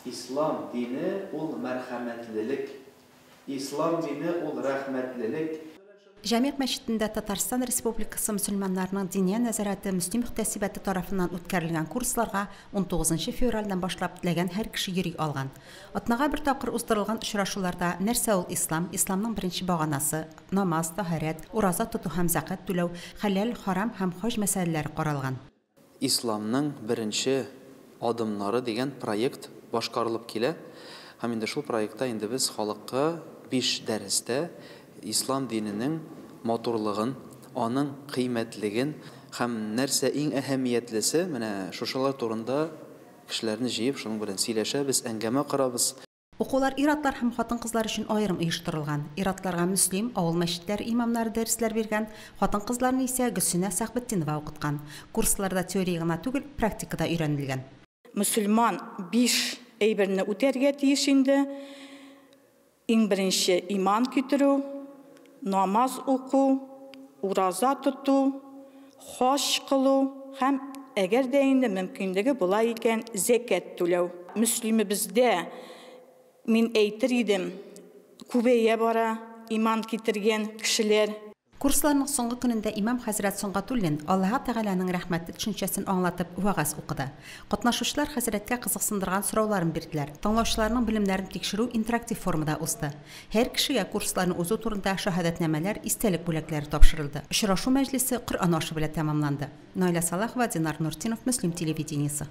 Ислам дине ул мәрхәмәтлелек. Ислам дине ул рәхмәтлелек. Җәмигъ мәчетендә Татарстан Республикасы мөселманнарының Диния нәзарәте Мөслим мөхтәсибәте тарафыннан үткәрелгән курсларга 19 февральдән башлап теләгән һәр кеше йөри алган. Атнага бер тапкыр уздырылган очрашуларда нәрсә ул ислам, исламның беренче баганасы, намаз, таһәрәт, ураза тоту һәм зәкят түләү, хәләл, харам һәм хаҗ мәсьәләләре каралган. Исламның беренче адымнары дигән проект башкарылып килә. Һәм инде шул проектта инде без халыкка 5 дәрестә ислам диненең матурлыгын, аның кыйммәтлеген һәм нәрсә иң әһәмиятлесе, менә шушылар турында кешеләрне җыеп, шуның белән сөйләшәбез, әңгәмә корабыз. Укулар ир-атлар һәм хатын-кызлар өчен аерым оештырылган. Ир-атларга Мөслим, авыл мәчетләре имамнары дәресләр биргән, хатын-кызларны исә Гөлсинә Сәхбетдинова укыткан. Курсларда теория гына түгел, практика да өйрәнелгән. Мөселман 5 әйберне үтәргә тиеш инде. Иң беренче иман китерү, намаз уку, ураза тоту, хаҗ кылу һәм әгәр дә инде мөмкинлеге була икән, зәкят түләү. Мөслимебездә мин әйтер идем, күбәя бара иман китергән кешеләр. Курсларның соңгы көнендә имам хәзрәт Сөнгатуллин Аллаһ Тәгаләнең рәхмәте төшенчәсен аңлатып вәгазь укыды. Катнашучылар хәзрәткә кызыксындырган сорауларын бирделәр. Тыңлаучыларның белемнәрен тикшерү интерактив формада узды. Һәр кешегә курсларны узу турында шаһадәтнамәләр, истәлек бүләкләре тапшырылды. Очрашу мәҗлесе Коръән ашы белән тәмамланды. Наилә Салахова, Динар Нуртинов, Мөслим телевидениесе.